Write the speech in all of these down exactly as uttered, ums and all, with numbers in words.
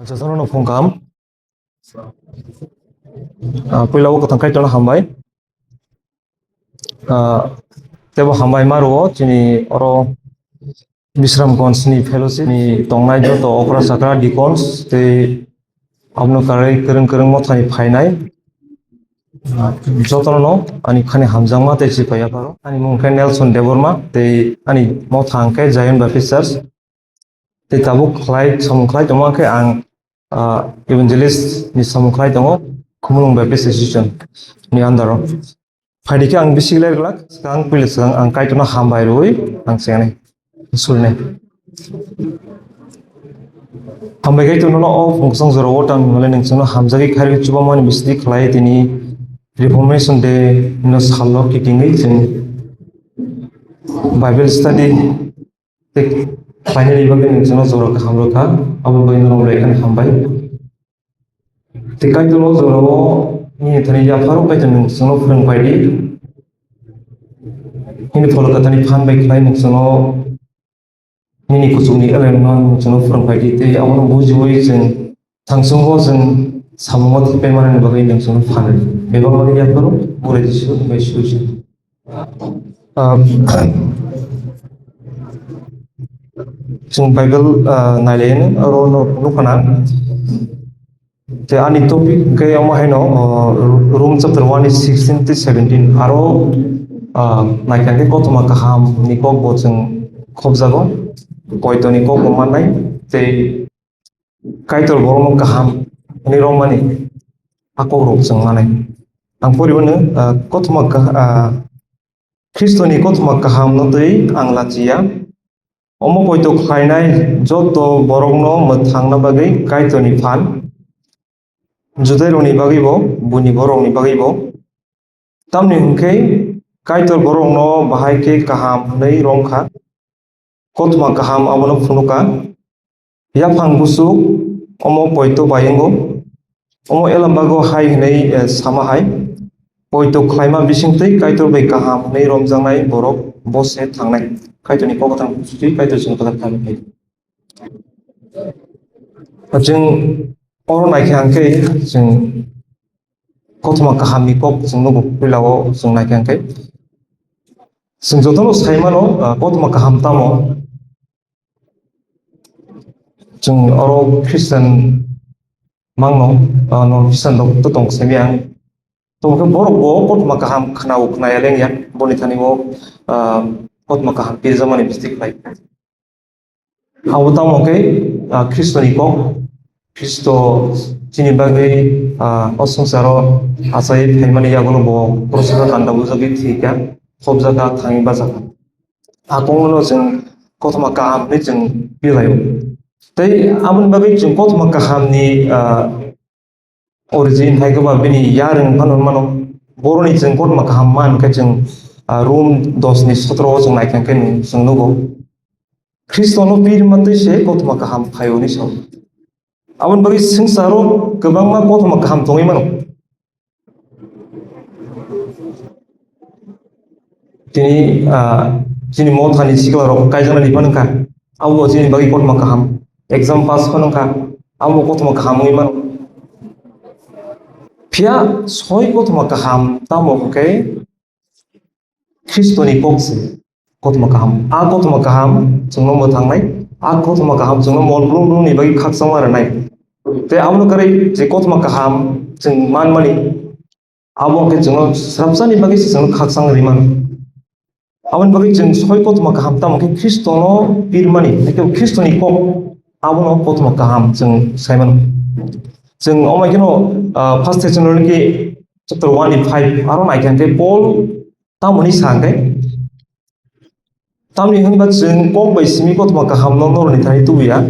Jotono no phung kaham. Ah, puila o kwthang Kaitorno hambai. Ah, tebo hambai ma rwo chini oro Bisramganj ni fellowship ni tongnai joto okra chakra deacons tei abono karwi kwrwng kwrwng mothani phainai jotono no ani khani hamjakma tei chipaiya pharo. Ani mung khe Nelson Debbarma tei ani motha hwnkhe Zion Baptist Church. Tei tabuk khlai, samung khlai tongma khe ang, ah, evangelist ni samung khlai tongo, Khumulwng Baptist Association ni under o. Phaidi khe ang bisi ler glak, swkang puila swkang ang Kaitorno hambai rwui ang chengnai, sulnai. Hambai Kaitorno o phung kwchang jora o tang hwnwi nwng chwngno hamjagwi khairwi chubamani bisidi khlai tini Reformation Day no salo kitingwi chwng Bible study tei khlainani bagwi nwng chwngno jora kaham rwkha, abo bagwi norok belai kheno hambai. Tei Kaitor o jora o nini thani yapharo Kaitor nwng chwngno phwrwng pai di. Nini Pholka Kwthar ni phan bai khlai nwng chwngno nini kuchuk ni elemno nwng chwngno phwrwng pai di tei abono bujiui chwng thangchungo chwng samungo thepaimanani bagwi nwng chwngno phan rw di. Bebak manwi yapharo Bwrwi Jisu bai suijak. Ah, chwng Bible, ah, nailaino, oro no nukha na. Te ani topic khe omo haino, ah, Rom chapter one ni sixteen tei seventeen. Aro, ah, naikha khe kothoma kaham ni kok bo chwng khobjago, poito ni kok bo mannai, tei Kaitor borokno kaham hwnwi romani a kokrok chwng manai. Ang poriwi no, ah, kothoma kah-, ah, Khristoni kothoma kahamno twi ang lachiya. Omo poito khlainai joto borokno mwthangna bagwi Kaitorni phan, Judairokni bagwibo, buini borokni bagwibo. Tamni hwn khe Kaitor borokno bahai khe kaham hwnwi romkha. Kothoma kaham abono phunukha. Yaphang buchuk omo poito bai wngo. Omo Elambago hai hwnwi, eh, sama hai, poito khlaima bisingtwi Kaitor bai kaham hwnwi romjaknai borok bo se thangnai. Kaitorni kok kwthang buchukdi, Kaitor chwngno kwthar khlaimani phaio. Chwng oro naikha hwnkhe chwng kothoma kahamni kok chwng nugo, puila o chwng naikha hwnkhe. Chwng jotono sai mano, ah, kothoma kaham tamo. Chwng oro Christian mangno, ah, no Christian rok to tong simi ang. Tongkhe borok bo kothoma kaham khwnao khwnaya lengya, boni thani o, ah, kothoma kaham pirjakmani bisti khlai. Abo tamo khe, ah, Khristoni kok, Khristo chini bagwi, ah, o swngcharo achai phaimani yagulo bo kroso kanda bujagwi thwikha, khobjakha, thangwi bachakha. A kokno chwng kothoma kaham hinwi chwng pilaio. Tei aboni bagwi chwng kothoma kahamni, ah, origin hai khe ba bini yarwng phano hwnmano. Boroni chwng kothoma kaham man khe chwng, ah, Rom dos ni sotro o chwng naikha khe chwng nugo. Khristono pirma twi se kothoma kaham phaio hinwi sao. Aboni bagwi swngcharo kwbangma kothoma kaham tongwi mano. Tini, ah, chini mothani sikla rok kaijaknani phano wngkha. Abo chini bagwi kothoma kaham. Exam pass phano wngkha. Abo kothoma kaham wngwi mano. Phiya soi kothoma kaham tamo hwnkhe Khristoni kok se kothoma kaham. A kothoma kaham chwngno mwthangnai, a kothoma kaham chwngno mol brum brumni bagwi khakchangma rwnai. Tei abono kwrwi je kothoma kaham chwng manmani, abo hwnkhe chwngno swrapsani bagwi se chwngno khakchang rwi mano. Aboni bagwi chwng soi kothoma kaham tamo khe Khristono pirmani, hakhe Khristoni kok abono kothoma kaham chwng sai mano. Chwng omo kheno, ah, First Thessaloniki chapter one ni five aro naikha hwnkhe Paul tamoni sa hwnkhe, tamni hwnba chwng kok bai simi kothoma kahamno norokni thani tubuya,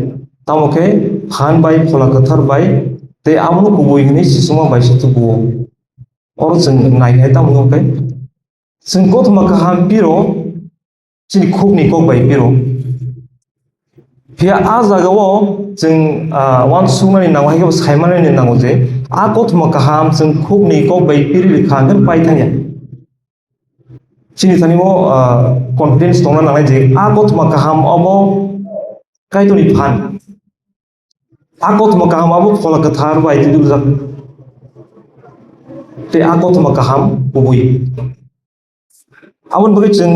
tamo khe phan bai, Phola Kwthar bai tei abono kubui hwnwi sisuma bai se tubuo. Oro chwng nai hai tamo hwnkhe, chwng kothoma kaham piro, chini khukni kok bai piro. Phiya a jagao chwng, ah, uansuknani nango, hai khe bo saimanani nango je a kothoma kaham chwng khukni kok bai piri rwkha hwnkhe pai thangya. Chini thani bo, ah, confidence tongna nangnai je a kothoma kaham obo Kaitorni phan. A kothoma kaham abo Phola Kwthar bai twiduljak. Tei a kothoma kaham kubui. Aboni bagwi chwng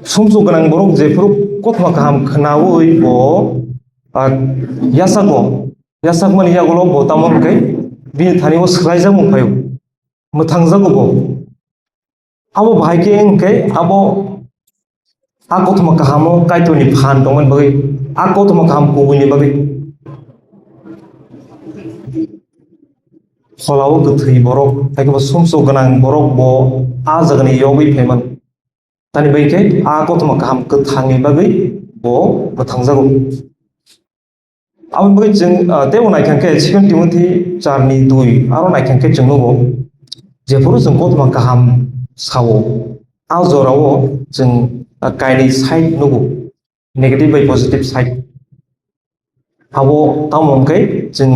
sumsok gwnang borok jephuru kothoma kaham khnaui bo, ah, yachago, yachakmani yagulo bo tamo hwnkhe bini thani o swlaijakmung phaio, mwthangjago bo. Abo bahai khe hwnkhe abo a kothoma kahamo Kaitorni phan tongmani bagwi, a kothoma kaham kubuini bagwi. Pholao kwthwi borok, hai khe bo sumsok gwnang borok bo a jagani yogwi phaimano. Tani bai khe a kothoma kaham kwthangni bagwi bo mwthangjago. Aboni bagwi chwng, ah, teibo naikha khe Second Timothy charni dui aro naikha khe chwng nugo, jephuru chwng kothoma kaham sao, a jorao chwng, ah, kainwi side nugo, negative bai positive side. Abo tamo hwnkhe chwng,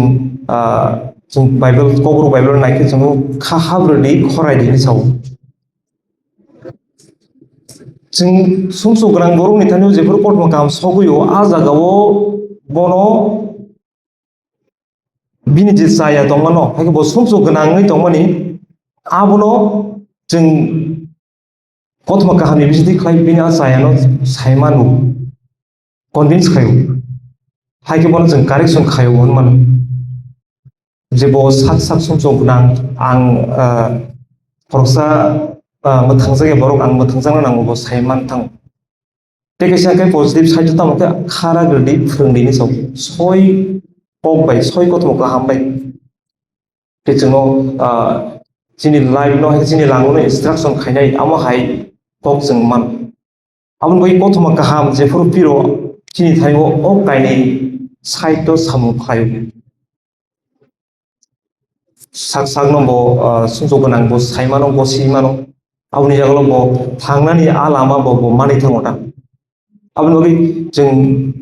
ah, chwng Bible, Kokborok Bible naikhe chwng kha habrwdi khoraidi hinwi sao. Chwng sumsok gwnang borokni thani jephuru kothoma kaham sogwi o, a jagao bono bini je chaya tongmano, hai khe bo sumsok gwnangwi tongmani, abono chwng kothoma kahamni bisingtwi khlai bini a chayano sai mano, convince khaio. Hai khe bono chwng correction khaio hwn mano. Je bo sak sak sumsok gwnang, ang, ah, khoroksa, ah, mwthangjakya borok, ang mwthangjakna nango, bo sai man thango. Tei kaisa khe positive side o tamo khe khara gwnangdi phwrwngdi hinwi sao. Soi kok bai, soi kothoma kaham bai. Tei chwngno, ah, chini life no, hai chini langmano instruction khainai, amo hai kok chwng man. Aboni bagwi kothoma kaham jephuru piro chini thaio o kainwi side o samung khlaio. Sak sakno bo, ah, sumsok gwnang bo sai mano, bo si mano. Aboni yagulo bo thangnani a lama bo, bo manwi thango ta. Aboni bagwi chwng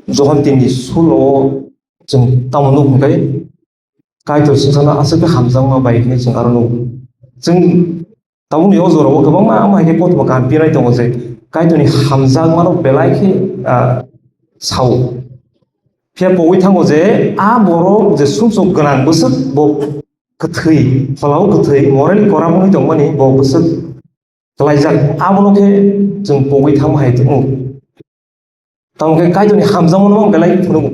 Johon tinni sulo chwng tamo nuk hwnkhe Kaitor chwngsano aswk khe hamjakma bai hwnwi chwng aro nuk. Chwng tabukni o jorao kwbangma ama hai khe kothoma kaham pinai tongo je Kaitorni hamjakmano belai khe, ah, sao. Phiya pogwi thango je a borok je sumsok gwnang bwswk bo kwthwi, pholao kwthwi, morally corrupt wngwi tongmani bo bwswk klaijak, abono khe chwng pogwi thangma hai tongo. Tamo khe Kaitorni hamjakmano belai phunukgo.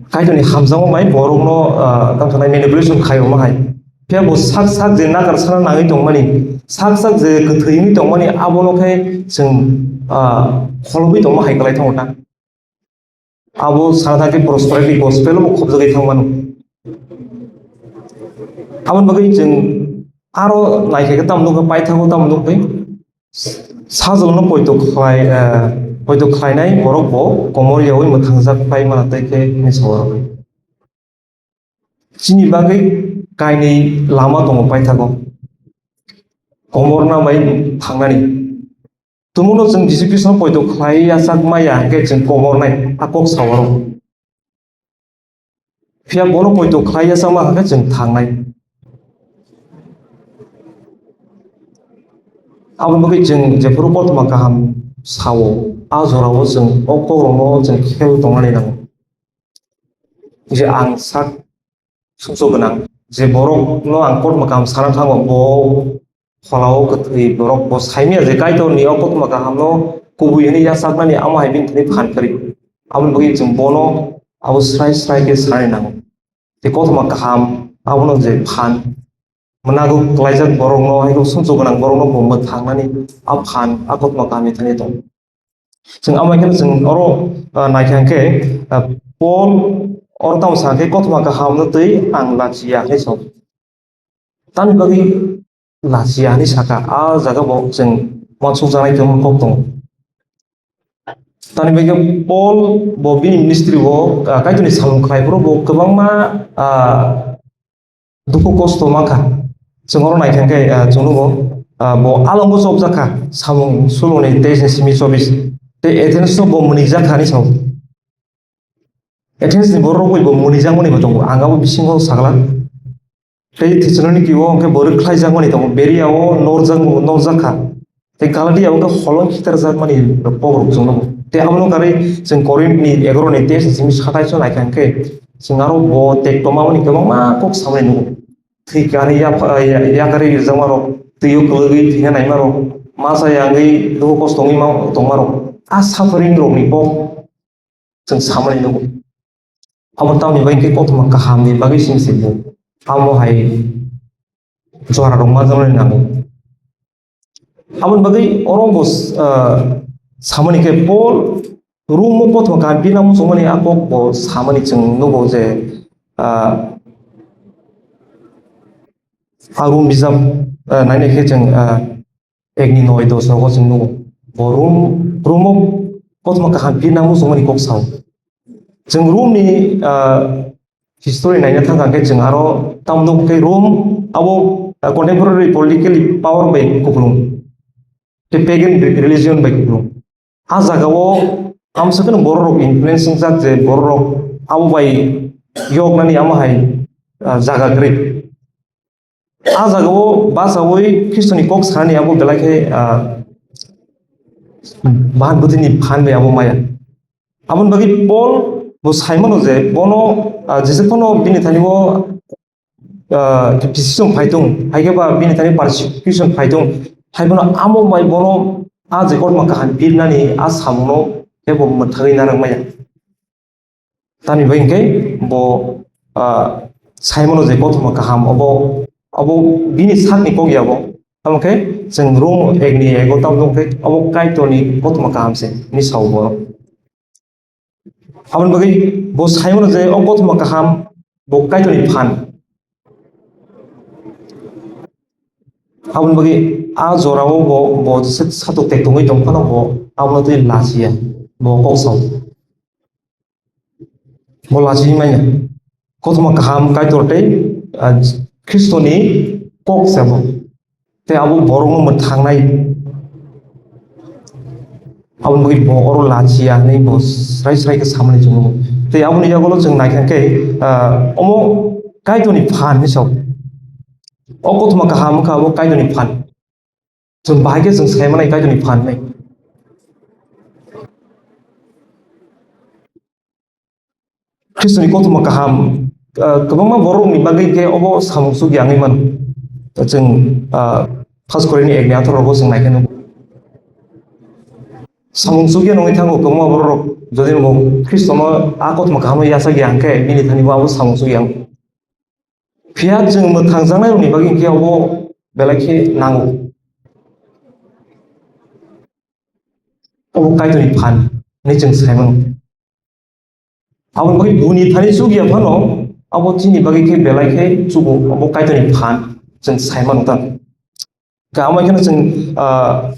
Kaitorni hamjakma bai borokno, ah, tamo sanai manipulation khaio ma hai. Phiya bo sak sak je nakar sana nangwi tongmani, sak sak je kwthwi wngwi tongmani, abono khe chwng, ah, kholobwi tongma hai kwlai thango ta. Abo sana thangkhe prosperity gospel bo khobjagwi thangmano. Aboni bagwi chwng aro naikhe khe tamo nukha, paithago tamo nukha, sajwlano poito khlai, eh, poito khlainai borok bo komor yaui mwthangjak pai mana tei khe hinwi sao. Chini bagwi kainwi lama tongo paithago, komorna bai thangnani. Tumungno chwng Jisu Khristo no poito khlai yachak maya hwnkhe chwng komornai a kok sao aro. Phiya bono poito khlai yachakma hwnkhe chwng thangnai. Aboni bagwi chwng jephuru kothoma kaham sao, a jorao chwng o kokrokno chwng khel tongnani nango. Je ang sak sumsok gwnang, je borokno ang kothoma kaham sana thango, bo pholao kwthwi borok bo saimanya je Kaitorni o kothoma kahamno kubui hwnwi yachaknani amo hai bini thani phan kwrwi. Aboni bagwi chwng bono abo srai srai khe sanani nango. Tei kothoma kaham abono je phan mwnago klaijak borokno, hai khe sumsok gwnang borokno bo mwthangnani a phan a kothoma kahamni thani tongo. Chwng amo khe chwng oro, ah, naikha khe, ah, Paul oro tamo sa khe kothoma kahamno twi ang lachiya hinwi sa. Tamni bagwi lachiya hinwi saka, a jaga bo chwng uansukjaknai tongma kok tongo. Tamni bagwi Paul bo bini ministry o, ah, Kaitorni samung khlai phuru bo kwbangma, ah, dukhu kosto mankha. Chwng oro naikha khe, ah, chwng nugo, ah, bo alongo chopjak kha, samung suloni teis ni simi chobis. Tei Athens no bo mwnwijak kha hinwi sao. Athens ni borok rok bai bo mwnwijakmani bo tongo, ang abo bisingo sagla. Tei Thessaloniki o hwnkhe bo rwkhlaijakmani tongo, Beria o norjak, norjak kha. Tei Galatia o hwnkhe holong khitarjakmani kok rok chwng nugo. Tei abono karwi chwng Korinth ni egaroh ni teis ni simi satais o naikha hwnkhe, chwng aro bo tekto mamani kwbangma kok samani nugo. Thwi karwi yapha-, ya-, yakarwi rijak marok, twi o kwlwgwi thwina nai marok, ma cha yangwi dukhu kosto wngwi ma-, tong marok. A suffering rokni kok chwng samani nugo. Abo tamni bagwi khe kothoma kahamni bagwi simi se bo. Amo hai jora rok ma jora nango. Aboni bagwi oro bo, ah, samani khe Paul Rom o kothoma kaham birna muchungmani a kok bo samani chwng nugo je, ah, a Rom bijap, ah, nainai khe chwng, ah, ekni noi dos rogo chwng nugo. Bo Rom, Rom o kothoma kaham birna muchungmani kok sao. Chwng Rom ni, ah, history naina thangkha khe chwng aro tamo nugo khe Rom abo, ah, contemporary politically power bai kupulung. Tei pagan re-, religion bai kupulung. A jaga o amsa kheno borok rok influence wngjak je borok rok abo bai yoknani amo hai, ah, jaga kwrwi. A jaga o bachaui Khristoni kok sanani abo belai khe, ah, bahan bwtwini phan bai abo maya. Aboni bagwi Paul bo sai mano je bono, ah, jesa phano bini thani o, ah, decision phai thung, hai khe ba bini thani persecution phai thung, hai bono amo bai bono a je kothoma kaham birnani a samungno khe bo mwthangwi narwk maya. Tamni bagwi hwnkhe bo, ah, sai mano je kothoma kaham obo, obo bini sakni kok ya bo. Tamo khe chwng Rom ekni ego tamo khe obo Kaitorni kothoma kaham se hinwi sao bo. Aboni bagwi bo sai mano je o kothoma kaham bo Kaitorni phan. Aboni bagwi a jorao bo, bo jesa satok tek tongwi tong phano bo abono twi lachiya, bo kok sao. Bo lachi manya. Kothoma kaham Kaitor tei, ah, Khristoni kok se bo. Tei abo borokno mwthangnai. Aboni bagwi bo oro lachiya hinwi bo srai srai khe samani chwng nugo. Tei aboni yagulo chwng naikha khe, ah, omo Kaitorni phan hinwi sao. O kothoma kaham wngkha abo Kaitorni phan. Chwng bahai khe chwng sai manai Kaitorni phan hinwi. Khristoni kothoma kaham, ah, kwbangma borokni bagwi khe obo samung chukya wngwi mano. Chwng, ah, First Korinthni ekni atharo rogo chwng naikhe nugo. Samung chukya wngwi thango kwbangma borok rok, jodi bo Khristono a kothoma kahamno yachakya hwnkhe bini thani bo abo samung chukya wng. Phiya chwng mwthangjaknairokni bagwi hwnkhe obo belai khe nango. Obo Kaitorni phan hinwi chwng sai mano. Aboni bagwi buini thani chukya phano abo chini bagwi khe belai khe chugo, obo Kaitorni phan chwng sai mano ta. Khe amo kheno chwng, ah,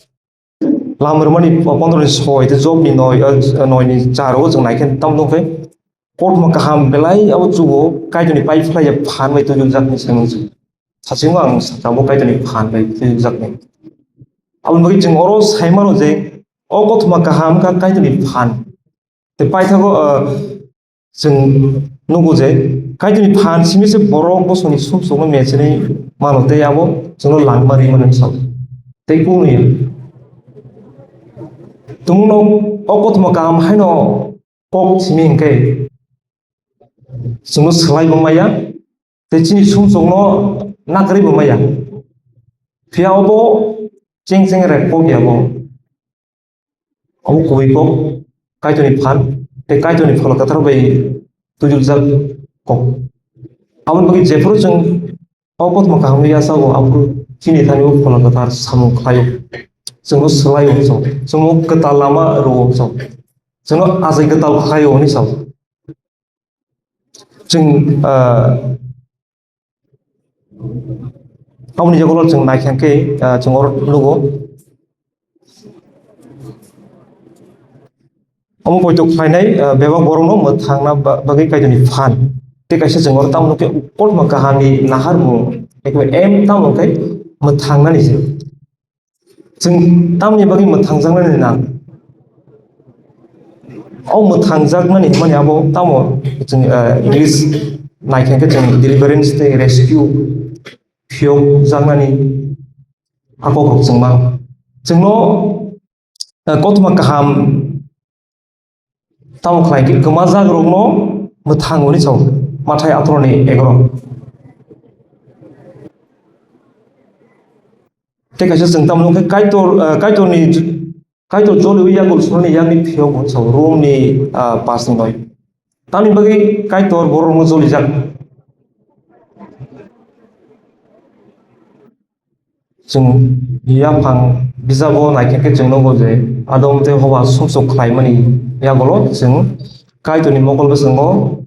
Lamrwmani pondro ni soi tei Job ni noi, ah, noi ni char o chwng naikhe tamo nukhe. Kothoma kaham belai abo chugo Kaitorni pai phlai ya phan bai tubujak ni sai mano chwng. Sachingo ang sakha bo Kaitorni phan bai tubujak ni. Aboni bagwi chwng oro sai mano je o kothoma kaham wngkha Kaitorni phan. Tei paithago, ah, chwng nugo je Kaitorni phan simi se borok bosongni sumsokno mechenwi mano tei abo chwngno langma rwi mano hinwi sao. Tei kunu ya. Tumungno o kothoma kaham haino kok simi hwnkhe chwngno swlaibo maya tei chini sumsokno nakarwibo maya. Phiya obo cheng cheng rek kok ya bo. Omo kubui kok Kaitorni phan tei Kaitorni phola kwthar bai tubujak kok. Aboni bagwi jephuru chwng o kothoma kahamno yachago, aphuru chini thani o phola kwthar samung khlaio, chwngno swlaio hinwi sao, chwngno kwtal lama rwo hinwi sao, chwngno achai kwtal khlaio hinwi sao. Chwng, ah, Aboni yagulo chwng naikha khe, ah, chwng oro nugo. Omo poito khlainai, ah, bebak borokno mwthangna ba-, bagwi Kaitorni phan. Tei kaisa chwng oro tamo khe kothoma kahamni naharmung, ekbar em tamo khe mwthangnani se. Chwng tamni bagwi mwthangjaknani nang? O mwthangjaknani hwnmani abo tamo chwng, eh, English naikha khe chwng deliverance tei rescue phiyokjaknani a kokrok chwng mang. Chwngno, eh, kothoma kaham tamo khlai khe kwmajakrokno mwthang hwnwi sao, Mathai atharo ni egaro. Tei kaisa chwng tamo wngkha Kaitor, ah, Kaitorni, Kaitor joliui yakul sunani yakni phiyok hwnwi sao, Rom ni, ah, pas ni noi. Tamni bagwi Kaitor borokno jolijak. Chwng yaphang bijabo naikhe khe chwng nukgo je Adam tei Hoba sumsok khlaimani yagulo chwng Kaitorni mokol bwskango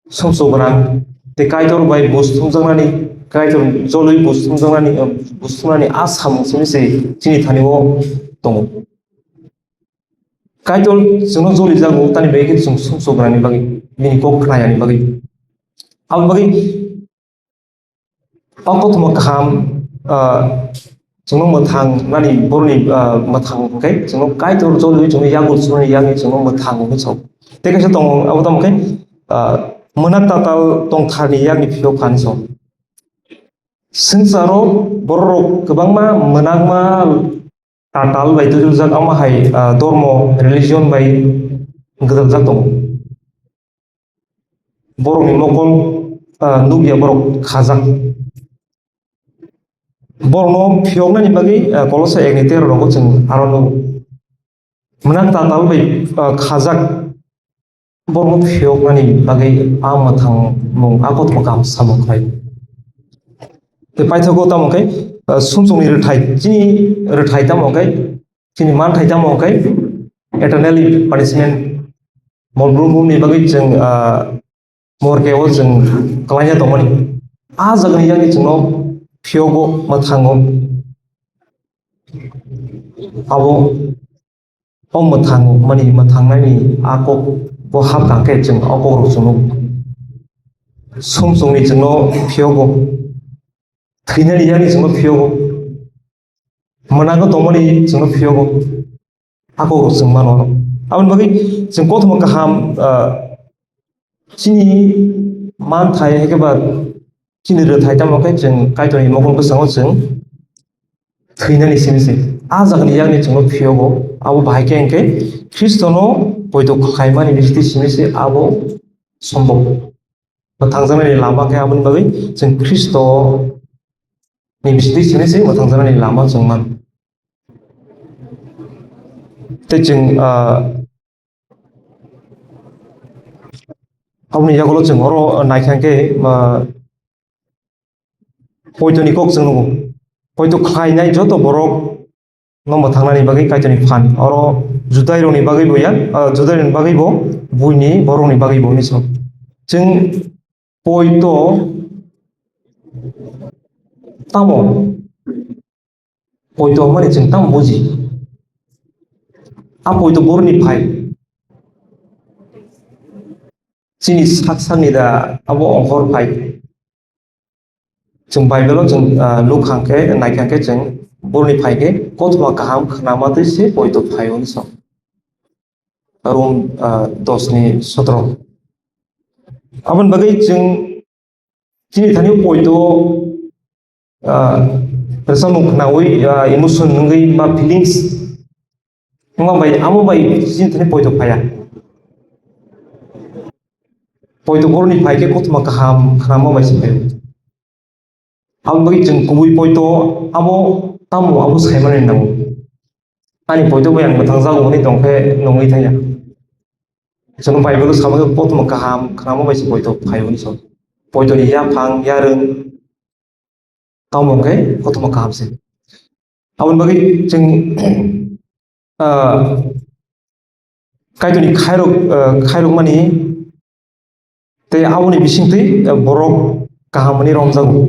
sumsok gwnang tei Kaitor bai buj thumjaknani, Kaitor joloi buj thumjaknani, buj thumnani a samung simi se chini thani o tongo. Kaitor chwngno jolijago, tani bagwi khe chwng sumsok gwnangni bagwi, bini kok khnayani bagwi. Aboni bagwi o kothoma kaham, ah, chwngno mwthang nani boroni, ah, mwthang hwnkhe chwngno Kaitor jolwi chwngno yagul chwngno yagwi chwngno mwthang hwnwi sao. Tei kaisa tongo, abo tamo khe, ah, mwnak tatal tongtharni yakni phiyok kha hwnwi sao. Swngcharo bororok kwbangma mwnakma tatal bai twijlujak, amo hai, ah, dormo, religion bai gwdalajak tongo. Borokni mokol, ah, nukya borok khajak. Borokno phiyoknani bagwi, ah, Kolosa ekni tero rogo chwng aro nugo. Mwnang tatal bai, ah, khajak borokno phiyoknani bagwi a mwthangmung, a kothoma kaham samung khlai. Tei paithago tamo khe, ah, sumsokni rwthai, chini rwthai tamo khe, chini manthai tamo khe eternally punishment. Mol brumni bagwi chwng, ah, morke o chwng kwlaina tongmani. A jagani yagni chwngno phiyogo mwthango. Abo o mwthang mani mwthangnani a kok bo hapkang khe chwng o kokrok chwngno sumsokni chwngno phiyogo. Thwinani yagni chwngno phiyogo. Mwnangwi tongmani chwngno phiyogo. A kokrok chwng mano. Aboni bagwi chwng kothoma kaham, ah, chini manthai hai khe ba chini rwthai tamo khe chwng Kaitorni mokol bwskango chwng thwinani simi se. A jagani yagni chwngno phiyogo. Abo bahai khe hwnkhe Khristono poito khlaimani bisingtwi simi se abo sombok. Mwthangjaknani lama khe aboni bagwi chwng Khristo ni bisingtwi simi se mwthangjaknani lama chwng man. Tei chwng, ah, aboni yagulo chwng oro naikha khe, ah, poitoni kok chwng nugo. Poito khlainai joto borok no mwthangnani bagwi Kaitorni phan. Oro Judairokni bagwi bo ya, ah, Judairokni bagwi bo, buini borokni bagwi bo hinwi sa. Chwng poito tamo? Poito hwnmani chwng tamo buji? A poito boroni phai. Chini sak sakni da abo ongkhor phai. Chwng Bible-o chwng, ah, nukha khe, naikha khe chwng boroni phai khe kothoma kaham khnama twi se poito phai hwnwi sa. Rom, ah, dos ni sotro. Aboni bagwi chwng chini thani poito, ah, rwchapmung khnaui, ah, emotion wngwi ba feelings wngma bai, amo bai chini thani poito phaiya. Poito boroni phai khe kothoma kaham khnama bai se phaio. Aboni bagwi chwng kubui poito abo tamo abo saimani nango. Ani poito bai ang mwthangjago hwnwi tong khe nungwi thangya. Chwng Bible-o sama khe kothoma kaham khnama bai se poito phai hwnwi sa. Poitoni yaphang yarwng tamo khe kothoma kaham se. Aboni bagwi chwng, ah, Kaitorni khairok, ah, khairokmani tei aboni bisingtwi, ah, borok kaham hwnwi romjago.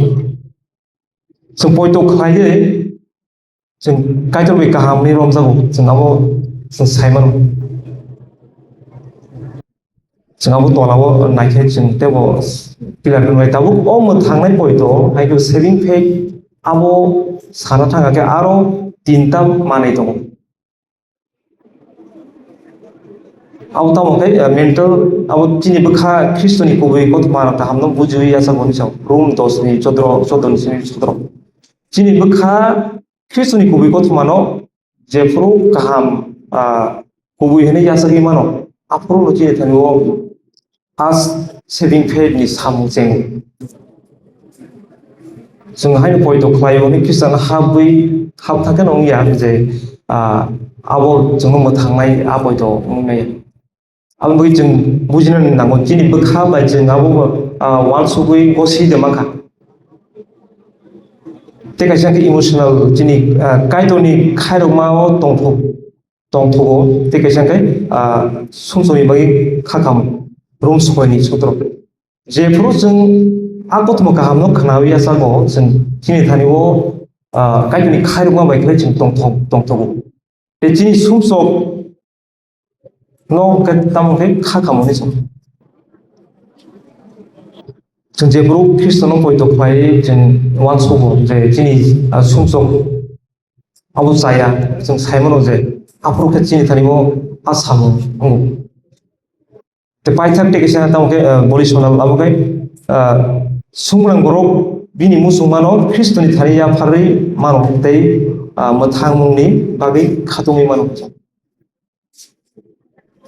Chwng poito khlaiwi chwng Kaitor bai kaham hwnwi romjago, chwng abo chwng sai mano. Chwng abo tola o naikhe chwng teibo pillar rwnai tabuk o mwthangnai poito hai khe saving faith abo sana thangkha khe aro tinta manwi tongo. Abo tamo khe, eh, mental, abo chini bwkha Khristoni kubui kothoma rok kahamno bujiwi yachakmani chwng Rom dos ni chodro, chodro ni simi sotro. Chini bwkha Khristoni kubui kothomano jephuru kaham, ah, kubui hwnwi yachagwi mano, aphuru chini thani o a saving faith ni samung chengo. Chwng haino poito khlai hwnwi Khristian habwi hap thangkhe wngya je, ah, abo chwngno mwthangnai a poito wngmaya. Aboni bagwi chwng bujinani nango, chini bwkha bai chwng abo, ah, uansugwi gosi de mankha. Tei kaisa khe emotional chini, ah, Kaitorni khairokma o tongthok, tongthogo, tei kaisa khe, ah, sumsokni bagwi kha kamo, Rom sokoi ni sotro. Jephuru chwng a kothoma kahamno khnawi yachago, chwng chini thani o, ah, Kaitorni khairokma bai khe chwng tongthok, tongthogo. Tei chini sumsok no hwnkhe tamo khe kha kamo hinwi sa. Chwng jephuru Khristono poito khlai chwng uansugo je chini, ah, sumsok abo chaya, chwng sai mano je aphuru khe chini thani o a samung wngo. Tei paithak tei kaisa tamo khe, ah, volitional abo khe, ah, sumrang borok bini muchungmano Khristoni thani yapharwi mano tei, ah, mwthangmungni bagwi khatungwi mano.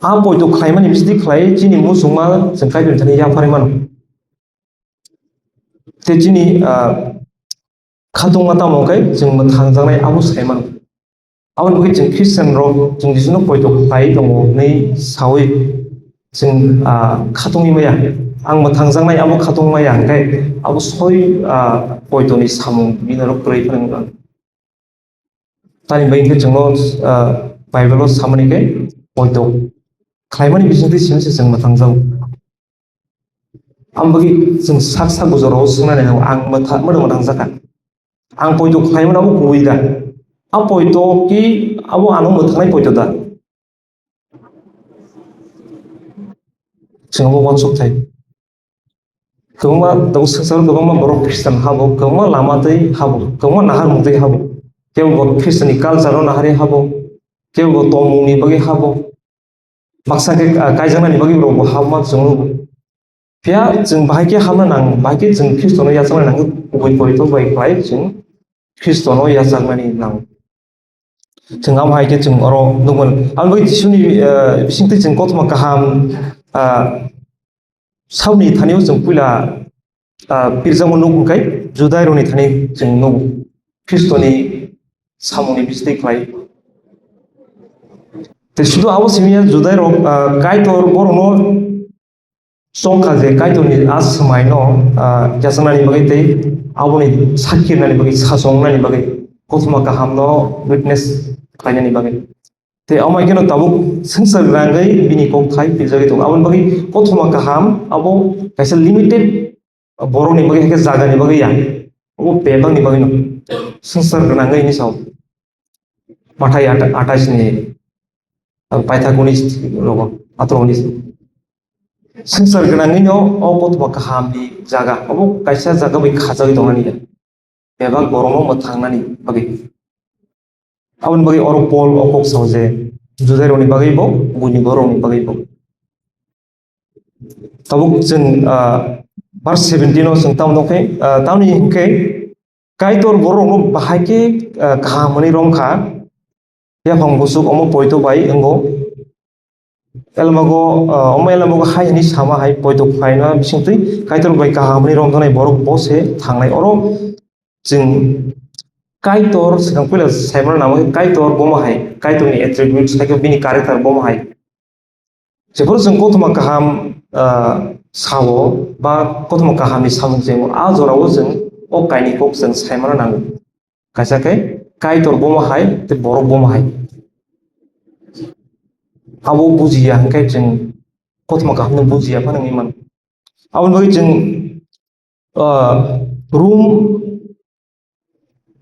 A poito khlaimani bisdi khlai chini muchungma chwng Kaitorni thani yapharwi mano. Tei chini, ah, khatungma tamo khe chwng mwthangjaknai abo sai mano. Aboni bagwi chwng Christian rok chwng Jisuno poito khlai tongo hwnwi saui chwng, ah, khatungwi maya. Ang mwthangjaknai abo khatungwi maya hwnkhe abo soi, ah, poitoni samung bini oro kwrwi phano wngkha. Tamni bagwi khe chwngno, ah, Bible-o samani khe poito khlaimani bisingtwi simi se chwng mwthangjago. Aboni bagwi chwng sak sak bujorao swngna nai, ang mwtha-, mwthang mwthangjakha. Ang poito khlaimani abo kubui da? A poito ki abo ano mwthangnai poito da? Chwng abo uansuk thai. Kwbangma tabuk swngcharo kwbangma borok Christian habo, kwbangma lama twi habo, kwbangma naharmung twi habo. Kebo bo Christian ni culture no naharwi habo, kebo bo tongmung ni bagwi habo. Baksa khe, ah, kaijaknani bagwi borok bo habma chwng nugo. Phiya chwng bahai khe hamna nang, bahai khe chwng Khristono yachakna nang, kubui poito bai khlai chwng Khristono yachaknani nang. Chwng abo hai khe chwng oro nukmano. Aboni bagwi Jisuni, eh, bisingtwi chwng kothoma kaham, ah, saboni thani-o chwng puila, ah, pirjakma nuk hwnkhe Judairokni thani chwng nugo. Khristoni samungni bisingtwi khlai. Tei sudu abo simi ya Judairok, ah, Kaitor borokno chongkha je Kaitorni a swmaino, ah, yachaknani bagwi tei aboni sakhi rwnani bagwi, sachong wngnani bagwi, kothoma kahamno witness khlainani bagwi. Tei omo hai kheno tabuk swngchar gwnangwi bini kok thai pirjagwi tongo. Aboni bagwi kothoma kaham abo kaisa limited borokni bagwi hai khe jagani bagwi ya. Abo bebakni bagwino swngchar gwnangwi hinwi sao. Mathai ata-, atais ni, ang paithak unis rogo, atro unis. Swngchar gwnangwino o kothoma kahamni jaga, abo kaisa jaga bai khajagwi tongnani ya. Bebak borokno mwthangnani bagwi. Aboni bagwi oro Pol o kok sao je Judairokni bagwi bo, buini borokni bagwi bo. Tabuk chwng, ah, verse seventeen o chwng tamo nukhe, ah, tamni hinkhe Kaitor borokno bahai khe, ah, kaham hwnwi romkha, yaphang buchuk omo poito bai wngo. Elmago, ah, omo elmago hai hwnwi sama hai poito khlaina bisingtwi Kaitor bai kaham hwnwi romjaknai borok bo se thangnai. Oro chwng Kaitor swkang puila saimano namo khe Kaitor bomo hai, Kaitorni attributes hai khe bini character bomo hai. Jephuru chwng kothoma kaham, ah, sao ba kothoma kahamni samung chengo, a jorao chwng o kainwi kok chwng saimano nango. Kaisa khe Kaitor bomo hai tei borok bomo hai. Abo bujiya hwnkhe chwng kothoma kahamno bujiya phano wngwi mano. Aboni bagwi chwng, ah, Rom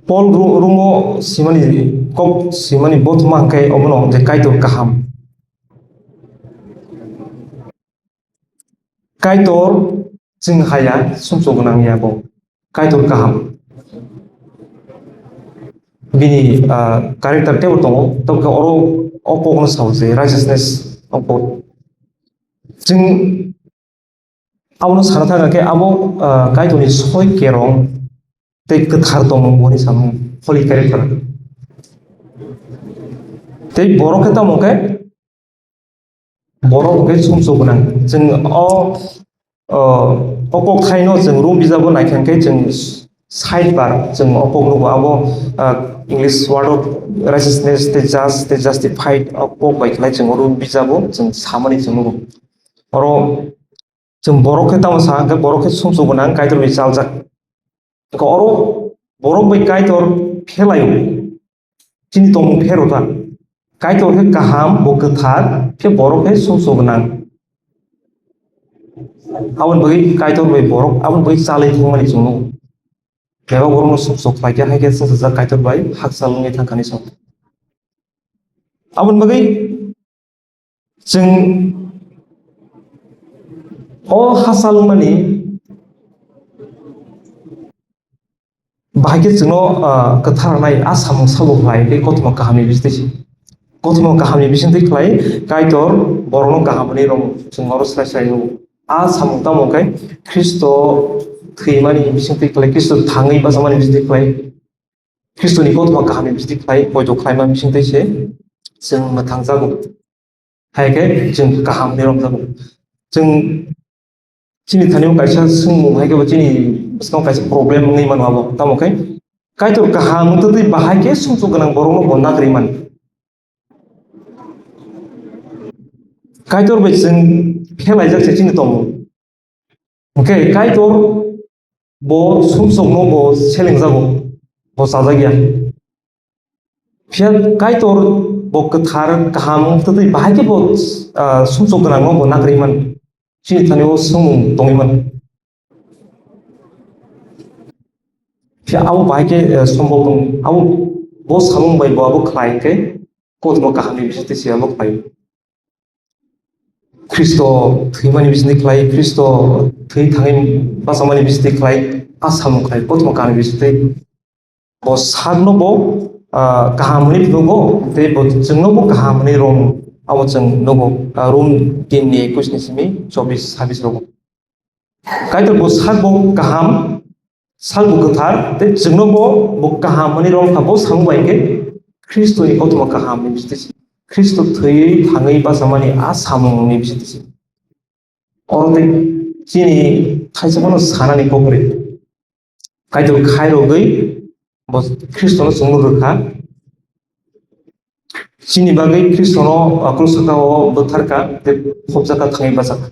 Pol ru-, rumo simani kok simani bothoma hwnkhe obono je Kaitor kaham. Kaitor chwng haya sumsok gwnang ya bo. Kaitor kaham. bini, ah, character teibo tongo. Tamo khe oro o kokno sao je righteousness o kok. Chwng abono sana thangkha khe abo, ah, Kaitorni soi kerong tei kwthar tongmung bo hwnwi samung, holy character. Tei borok khe tamo khe Borok hwnkhe sumsok gwnang. Chwng o, o, o kokthaino chwng Rom bijabo naikha khe chwng side bar chwng o kok nugo. Abo, ah, English word of righteousness tei just tei justified o kok bai khlai chwng o Rom bijabo chwng samani chwng nugo. Oro chwng borok khe tamo sa hwnkhe borok khe sumsok gwnang, Kaitor bai chaljak. Hwnkhe oro borok bai Kaitor phelaio. Chini tongmung phero ta. Kaitor khe kaham, bo kwthar, khe borok khe sumsok gwnang. Aboni bagwi Kaitor bai borok, aboni bagwi chalwi thangmani chwngno. Bebak borokno sumsok khlai khe, hai khe chwngsajak Kaitor bai hakchal wngwi thangkha hinwi sa. Aboni bagwi Chwng o hachal wngmani bahai khe chwngno, ah, kwthar rwnai a samung sabo khlai tei kothoma kahamni bisingtwi se. Kothoma kahamni bisingtwi khlai Kaitor borokno kaham hwnwi rwmung chwng oro srai srai nugo. A samung tamo khe Khristo thwimani bisingtwi khlai, Khristo thangwi bachamani bisingtwi khlai, Khristoni kothoma kahamni bisingtwi khlai, poito khlaima bisingtwi se chwng mwthangjago. Hai khe chwng kaham hwnwi romjago. Chwng chini thani-o kaisa swngmung hai khe bo chini bwskango kaisa problem wngwi mano abo. Tamo khe Kaitor kaham wngtwi bahai khe sumsok gwnang borokno bo nagri mani. Kaitor bai chwng phelaijak se chini tongmung. Hwnkhe Kaitor bo sumsokno bo selengjago, bo chajakya. Phiya Kaitor bo kwthar kaham wngtwi bahai khe bo, ah, sumsok gwnangno bo nagri mano. Chini thani o swngmung tongwi mano. Phiya abo bahai khe, eh, sombok wng, abo bo samung bai bo abo khlai hwnkhe kothoma kahamni bisingtwi se abo khlai. Khristo thwimani bisingtwi khlai, Khristo thwi thangwi bachamani bisingtwi khlai, a samung khlai, kothoma kahamni bisingtwi. Bo sakno bo, ah, kaham hwnwi phunukgo, tei bo chwngno bo kaham hwnwi rom, abo chwng nugo, ah, Rom tin ni ekwis ni simi chobis sabis rogo. Kaitor bo sak bo kaham, sak bo kwthar, tei chwngno bo, bo kaham hwnwi romkha, bo samung bai khe Khristoni kothoma kaham hwnwi bisingtwi se. Khristo thwiwi thangwi bachamani a samungni bisingtwi se. Oro tei chini thaisa phano sanani kok kwrwi. Kaitor khairogwi bo Khristono chwngno rwkha. Chini bagwi Khristono, ah, krus sakao bwtharkha tei khopjakha thangwi bachakha.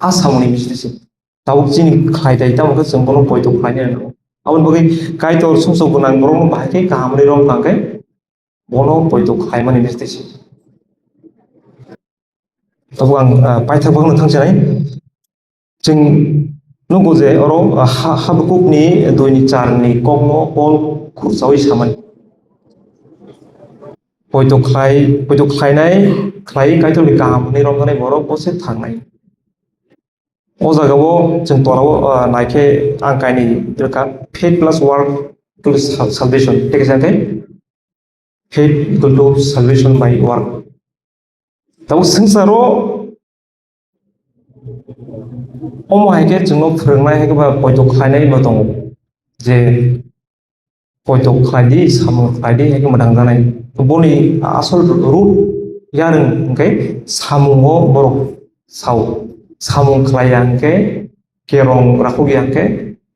A samungni bisingtwi se. Tabuk chini khlai tai tamo khe chwng bono poito khlainai nango. Aboni bagwi Kaitor sumsok gwnang borokno bahai khe kaham hwnwi romkha hwnkhe bono poito khlaimani bisingtwi se. Tabuk ang, ah, paithak bagwino thangsinai. Chwng nugo je oro, ah, ha-, Habakukni dui ni char ni kokno Pol khursaui samani. Poito khlai, poito khlainai, khlai Kaitorni kaham hwnwi romjaknai borok bo se thangnai. O jagao chwng torao, ah, naikhe ang kainwi rwkha, faith plus work equals sal-, salvation. Thik ase, faith equal to salvation by work. Tabuk swngcharo omo hai khe chwngno phwrwngnai hai khe ba poito khlainai bo tongo je poito khlai di, samung khlai di hai khe mwthangjaknai. Boni asol root yarwng hwnkhe samungo borok sao, samung khlai ya hwnkhe kerong rakhok ya hwnkhe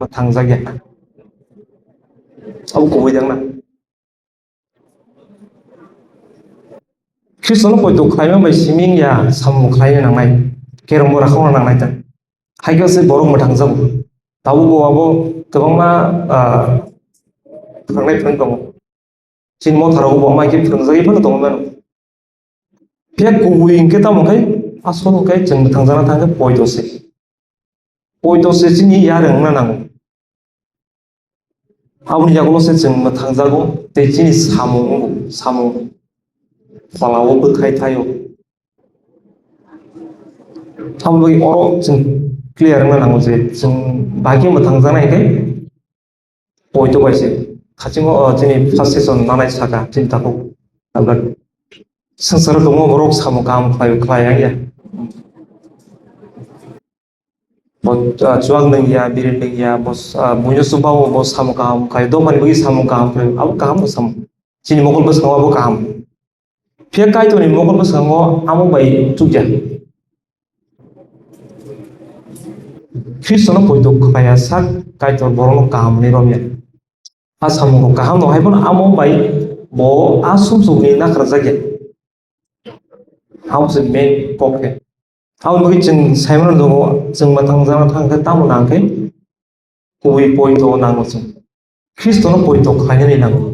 mwthangjak ya. Abo kubui dang na? Khristono poito khlaima bai simi wng ya, samung khlaina nangnai, kerongbo rakhokna nangnai ta. Hai khe se borok mwthangjago. Tabukbo abo kwbangma, ah, phwrwngnai phwrwng tongo. Chini motharogo bo mai khe phwrwngjagwi phano tongwi mano. Phiya kubui hwnkhe tamo khe, asol hwnkhe chwng mwthangjakna thang khe poito se. Poito se chini yarwng wngna nango. Aboni yagulo se chwng mwthangjago tei chini samung wngo, samung pholao bwthai thaio. Aboni bagwi oro chwng clear wngna nango je chwng bai khe mwthangjaknai khe poito bai se. Khasingo, o, chini first session nanai saka, chini takhuk. Abra swngcharo tongo, borok samung kaham khlai, khlai ya. Bo, ah, chuak nung ya, biri nung ya, bo, ah, buino chubawo, bo samung kaham khlai, dophani bagwi samung kaham khlai, abo kaham no samung. Chini mokol bwskango abo kaham. Phiya Kaitorni mokol bwskango amo bai chukya. Khristono poito khlaiya sak Kaitor borokno kaham hwnwi romya. A samungo kaham no hai phano amo bai bo a sumsokni nakarjakya. Abo se main kok khe. Aboni bagwi chwng saimano tongo, chwng mwthang jana thang khe tamo nang khe kubui poito nango chwng. Khristono poito khlainani nango.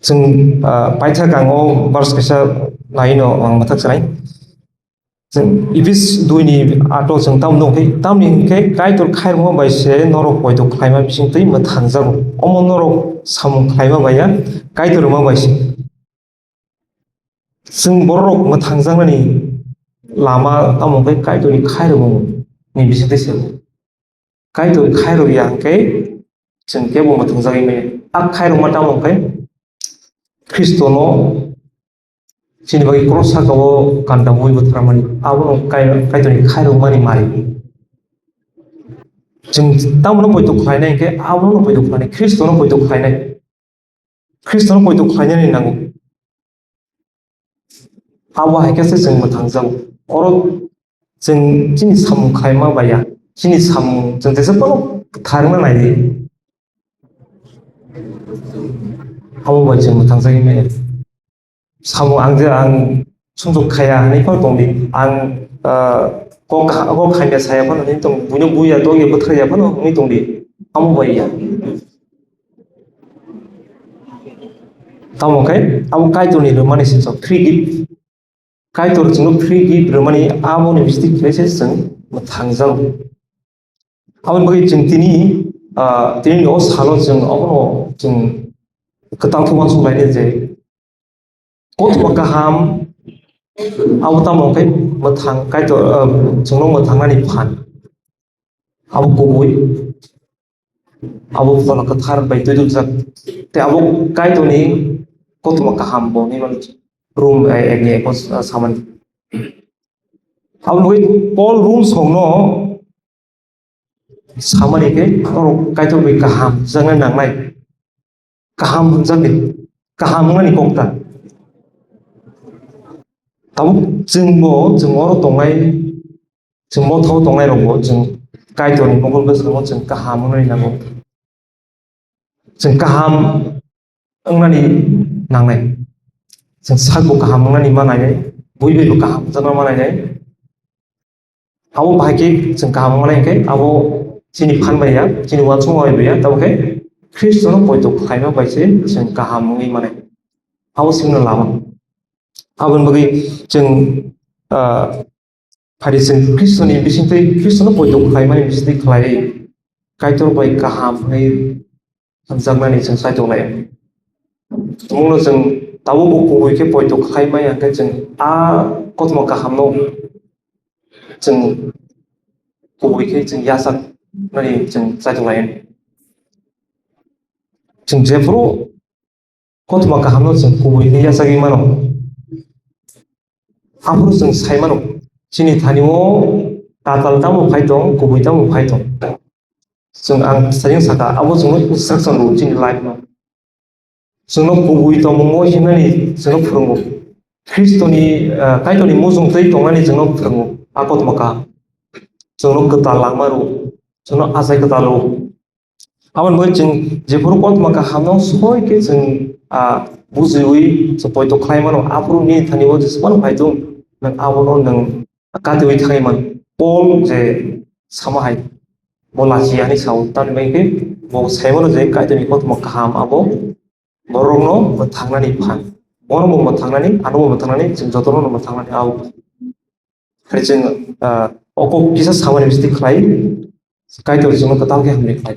Chwng, ah, paithak ang o verse kaisa naino ang mwthak sanai. Chwng Ephes dui ni ato chwng tamo nukho, tamni hwnkhe Kaitor khairokma bai se norok poito khlaima bisingtwi mwthangjago. Omo norok samung khlaima bai ya, Kaitor rwma bai se. Chwng borok mwthangjaknani lama tamo hwnkhe Kaitorni khairokmani bisingtwi se. Kaitor khairok ya hwnkhe chwng kebo mwthangjagwi maya. A khairokma tamo hwnkhe Khristono chini bagwi cross saka-o kanta mui bwtharmani. Abono Kai-, Kaitorni khairokmani mari. Chwng tamono poito khlainai hwnkhe abono poito khlainai, Khristono poito khlainai. Khristono poito khlainani nango. Abo hai khe se chwng mwthangjago. Oro chwng chini samung khlaima bai ya. Chini samung chwng teisa phano kwthar wngna nai di. Abo bai chwng mwthangjagwi maya. Samung ang je ang sumsok khaya hwnwi phano tong di. Ang, ah, kok, kok hamya saya phano hwnwi tong, buino buya dogya bwthar ya phano hwnwi tong di. Amo bai ya. Tamo khe abo Kaitorni rwmani se chwng free gift. Kaitor chwngno free gift rwmani aboni bisingtwi khlai se chwng mwthangjago. Aboni bagwi chwng tini, ah, tini o salo chwng obono chwng kwtal khe uansuk lainai je kothoma kaham abo tamo khe mwthang Kaitor, ah, chwngno mwthangnani phan. Abo kubui. Abo Phola Kwthar bai twi dujak. Tei abo Kaitorni kothoma kaham bo hinwi mano Rom, eh, ekni eko, eh, samani. Abo bagwi Paul Rom songno samani khe norok Kaitor bai kaham hwnjaknai nangnai. Kaham hwnjakdi. Kaham wngnani kok ta. Tabuk chwngbo, chwng oro tongnai, chwng mothao tongnairokbo chwng Kaitorni mokol bwskango chwng kaham wngnani nango. Chwng kaham wngnani nangnai. Chwng sakbo kaham wngnani ma nainai, buibaibo kaham hwnjakna ma nainai. Abo bahai khe chwng kaham wngmani hwnkhe abo chini phan bai ya, chini uansukma bai ya, tabuk khe Khristono poito khlaima bai se chwng kaham wngwi mani. Abo swngno lama. Aboni bagwi chwng, ah, phari chwng Khristoni bisingtwi, Khristono poito khlaimani bisingtwi khlaiwi Kaitor bai kaham hwnwi hamjaknani chwng saitok lai. Tumungno chwng tabukbo kubui khe poito khlai maya hwnkhe chwng a kothoma kahamno chwng kubui khe chwng yachaknani chwng saitok lai. Chwng jephuru kothoma kahamno chwng kubui khe yachagwi mano. Aphuru chwng sai mano, chini thani o katal tamo phai tong, kubui tamo phai tong. Chwng ang sajeng saka, abo chwngno instruction rwo chini life no. Chwngno kubui tongmungo himnani chwngno phwrwngo. Khristoni, ah, Kaitorni mujung twi tongnani chwngno phwrwngo. A kothoma kaham. Chwngno kwtal langma rwo. Chwngno achai kwtal rwo. Aboni bagwi chwng jephuru kothoma kahamno soi khe chwng, ah, bujiwi chwng poito khlai mano, aphuru nini thani o jeswkmano phai thung, nwng abono nwng katiwi thangwi man. Paul je sama hai, bo lachi ya hinwi sao, tamni bagwi khe bo sai mano je Kaitorni kothoma kaham abo borokno mwthangnani phan. Bono bo mwthangnani, ano bo mwthangnani, chwng jotono mwthangnani abo. Hai chwng, ah, o kok kisa samani bisti khlai, Kaitor chwngno kwtal khe hamni khlai.